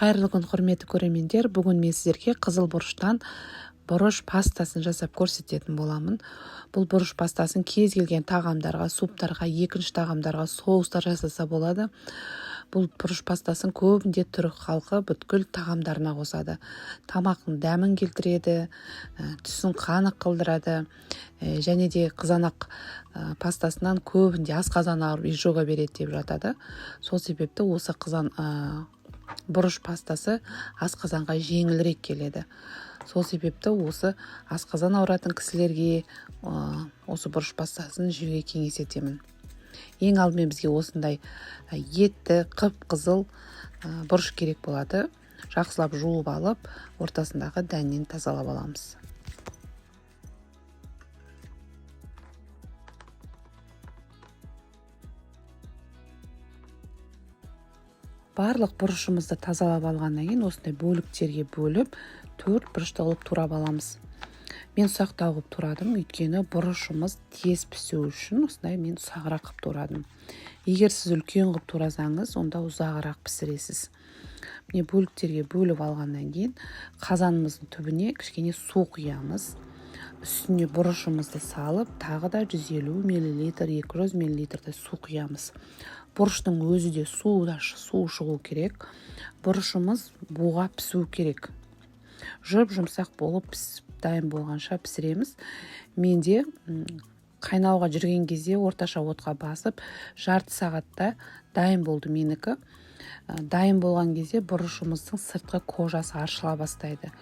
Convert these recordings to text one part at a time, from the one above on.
Қайырлы күн, құрметті көрермендер! Бүгін мен сіздерге қызыл бұрыштан бұрыш пастасын жасап көрсететін боламын. Бұл бұрыш пастасын кез келген тағамдарға, суптарға, екінші тағамдарға, соустар жасаса болады. Бұл бұрыш пастасын көбінде түрік халқы бүткіл тағамдарына қосады. Тамақтың дәмін келтіреді, түсін қанық қылдырады. Және де қызанақ пастасынан көбінде асқазан ауырып, изжога береді деп жатады. Сол себепті осы бұрыш пастасы асқазанға жеңілірек келеді. Сол себепті осы асқазан ауыратын кісілерге осы бұрыш пастасын жеуге кеңес етемін. Ең алдымен бізге осындай етті қып-қызыл бұрыш керек болады. Жақсылап жуып алып, ортасындағы дәннен тазалап аламыз. Барлық бұрышымызды тазалап алғаннан кейін осындай бөліктерге бөліп, төрт бұрышты қылып турап аламыз. Мен ұсақтау қылып турадым, өйткені бұрышымыз тез пісу үшін осындай мен ұсағырақ қылып турадым. Егер сіз үлкен қылып турасаңыз, онда ұзағырақ пісіресіз. Міне, бөліктерге бөліп алғаннан кейін қазанымыздың түбіне кішкене су құямыз. Үстіне бұрышымызды салып, тағы да 150 миллилитр, 200 миллилитрді су құямыз. Бұрыштың өзі де су шығу керек. Бұрышымыз буға пісу керек. Жұп-жұмсақ болып пісіп дайын болғанша пісіреміз. Менде қайнауға жүрген кезде орташа отқа басып, жарты сағатта дайын болды менікі. Дайын болған кезде бұрышымыздың сыртқы кожасы аршыла бастайды.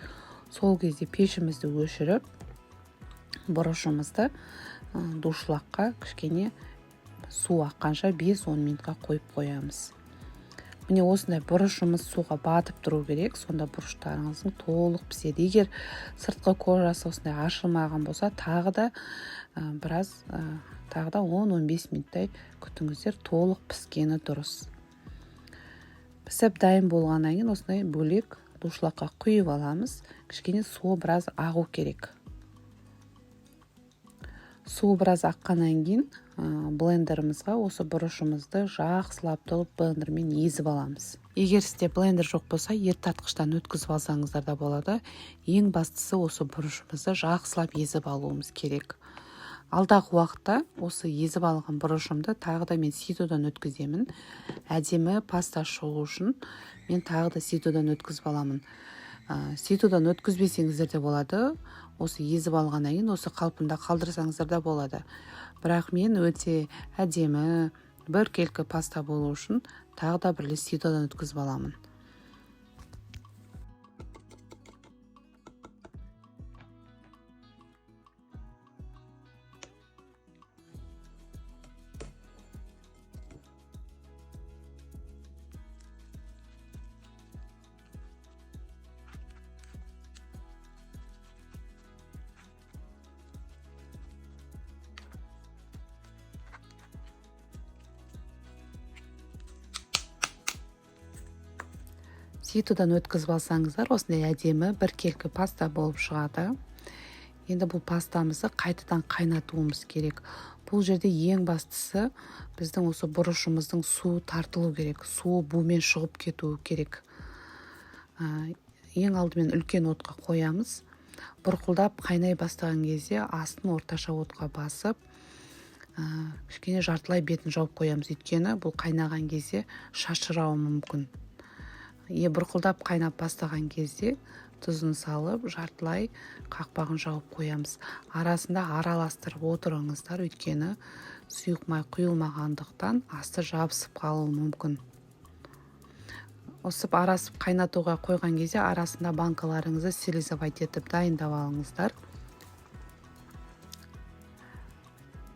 Сол кезде пешімізді өшіріп, бұрышымызды дуршлаққа кішкене су аққанша 5-10 минутқа қойып қоямыз. Міне, осындай бұрышымыз суға батып тұру керек, сонда бұрыштарыңыздың толық піседі. Егер сыртқы кожасы осындай ашылмаған болса, тағы да біраз, тағы да 10-15 минуттай күтіңіздер, толық піскені дұрыс. Пісіп дайын болғаннан кейін осындай бөлек дуршлаққа құйып аламыз. Кішкене суы біраз ағу керек. Суы біраз аққаннан кейін блендерімізға осы бұрышымызды жақсылап толып блендермен езіп аламыз. Егер сізде блендер жоқ болса, ет тартқыштан өткізіп алсаңыздар да болады. Ең бастысы осы бұрышымызды жақсылап езіп алуымыз керек. Алдағы уақытта осы езіп алған бұрышымды тағы да мен ситодан өткіземін. Әдемі паста шығу үшін мен тағы да ситодан өткізіп аламын. Ситодан өткізбесеңіздер де болады. Осы езіп алғаннан кейін осы қалпында қалдырсаңыздар да болады. Бірақ мен өте әдемі біркелкі паста болу үшін тағы да бір рет ситодан өткізіп аламын. Ситодан өткізіп алсаңыздар, осындай әдемі біркелкі паста болып шығады. Енді бұл пастамызды қайтадан қайнатуымыз керек. Бұл жерде ең бастысы біздің осы бұрышымыздың суы тартылу керек, суы бумен шығып кетуі керек. Ең алдымен үлкен отқа қоямыз. Бұрқылдап қайнай бастаған кезде астын орташа отқа басып, кішкене жартылай бетін жауып қоямыз. Өйткені бұл қайнаған кезде шашырауы мүмкін. Бұрқылдап қайнап бастаған кезде тұзын салып, жартылай қақпағын жауып қоямыз. Арасында араластырып отырыңыздар, өйткені сұйық май құйылмағандықтан асты жабысып қалуы мүмкін. Осып арасып қайнатуға қойған кезде арасында банкаларыңызды стерилизовать етіп дайындап алыңыздар.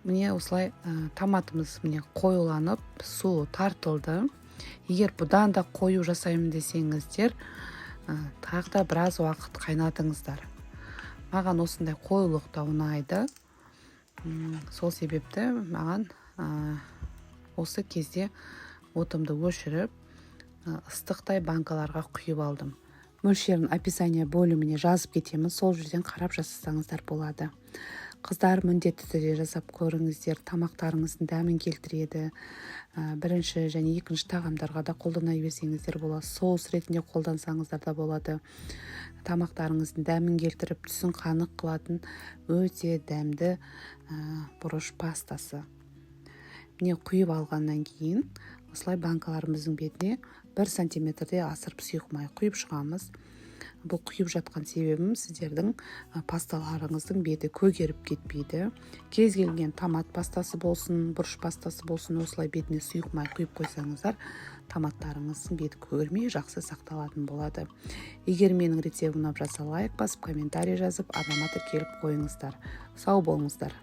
Міне, осылай, томатымыз міне қоюланып, суы тартылды. Егер бұдан да қою жасаймын десеңіздер, тағы да біраз уақыт қайнатыңыздар. Маған осындай қоюлық та ұнайды. Сол себепті маған, осы кезде отымды өшіріп, ыстықтай банкаларға құйып алдым. Мөлшерін описание бөліміне жазып кетемін, сол жерден қарап жасасаңыздар болады. Қыздар, міндетті түрде жасап көріңіздер, тамақтарыңыздың дәмін келтіреді. Бірінші және екінші тағамдарға да қолдана берсеңіздер болады, соус ретінде қолдансаңыздар да болады. Тамақтарыңыздың дәмін келтіріп, түсін қанық қылатын өте дәмді бұрыш пастасы. Міне, құйып алғаннан кейін осылай банкаларымыздың бетіне 1 сантиметрдей асырып сұйық май құйып шығамыз. Бұл құйып жатқан себебім, сіздердің пасталарыңыздың беті көгеріп кетпейді. Кез келген томат пастасы болсын, бұрыш пастасы болсын, осылай бетіне сұйық май құйып қойсаңыздар, томаттарыңыздың беті көгермей, жақсы сақталатын болады. Егер менің рецептім ұнап жатса, лайк басып, комментарий жазып, арнама тіркеліп қойыңыздар. Сау болыңыздар!